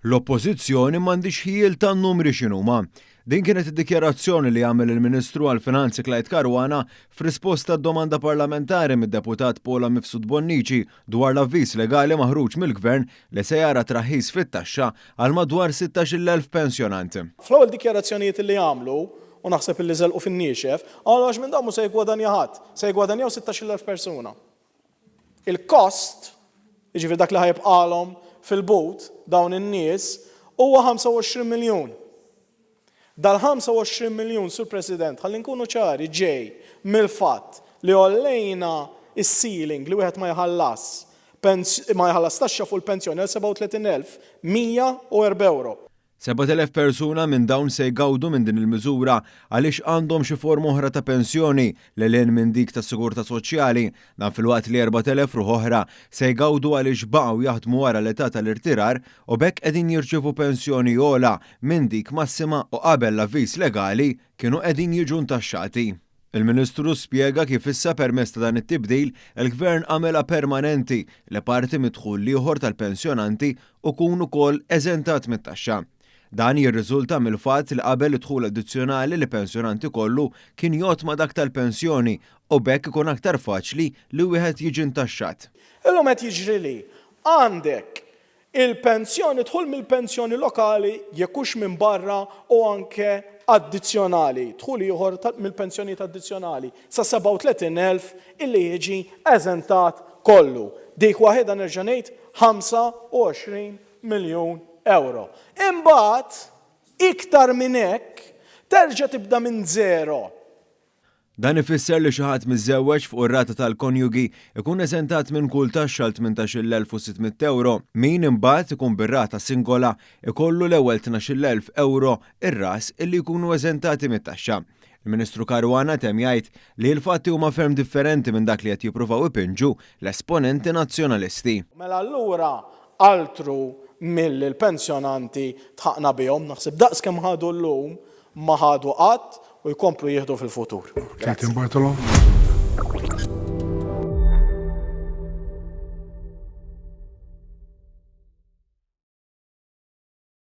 L-Oppożizzjoni m'għandhiex ħjiel tan-numri x'inhuma. Din kienet id-dikjarazzjoni li għamel il-Ministru għall-Finanzi Clyde Caruana f'risposta għad-domanda parlamentari mid-Deputat Paula Mifsud Bonnici dwar l-avviż legali maħruġ mill-Gvern li se jara traħħis fit-taxxa għal madwar 16,000 pensjonant. Fl-ewwel dikjarazzjonijiet li għamlu, u naħseb illi żelqu fin-niexef, qalu għax minn dawn mhu se jiggwadanja ħadd, se jiggwadanjaw 16,000 persuna. Il-kost, jiġifieri dak li ħa jibqagħlhom fil-but dawn in-nies, huwa 25 miljun. Dal-25 miljun, Sur President, ħalli nkunu ċari, ġej mill-fatt li għollejna s-ceiling li wieħed ma jħallas ma jħallas taxxa fuq il-pensjoni għal 37,104 ewro. 7,000 persuna minn dawn se jgawdu minn din il-miżura għaliex għandhom xi forma oħra ta' pensjoni lil hinn minn dik tas-sigurtà soċjali, dan filwaqt li 4,000 ruħ oħra se jgawdu għaliex baqgħu jaħdmu wara l-età tal-irtirar u b'hekk qegħdin jirċievu pensjoni ogħla minn dik massima u qabel l-avviż legali kienu qegħdin jiġu ntaxxati. Il-Ministru spjega kif issa permezz ta' dan it-tibdil, il-Gvern għamilha permanenti li parti mid-dħul l-ieħor tal-pensjonanti ukun ukoll eżentat mit-taxxa. Dan jirriżulta mill-fatt li qabel id-dħul addizzjonali li pensjonant ikollu kien jgħodd ma' dak tal-pensjoni u b'hekk ikun aktar faċli li wieħed jiġi ntaxxat. Illum qed jiġri li għandek Il-pensjoni, dħul mill-pensjoni lokali jekk hux minn barra u anke addizzjonali, dħul ieħor mill-pensjonijiet addizzjonali sa 37,000 illi jiġi eżentat kollu. Dik waħidha nerġa' ngħid 25 miljun ewro. Imbagħad, iktar minn hekk, terġa' tibda minn żero. Dan ifisser li xi ħadd miżżewweġ fuq ir-rata tal-konjugi jkun eżentat minn kull taxxa għal 18,600 ewro. Min, imbagħad, ikun bir-rata singola jkollu l-ewwel 12,000 ewro ir-ras illi jkunu eżentati mit-taxxa. Il-Ministru Caruana temm jgħid li l-fatti huma ferm differenti minn dak li qed jippruvaw ipinġu l-esponenti Nazzjonalisti. Mela allura altru milli l-pensjonanti dħaqna bihom, naħseb daqs kemm ħadu llum ma ħadu qatt u jkomplu jieħdu fil-futur. Clayton Bartolo.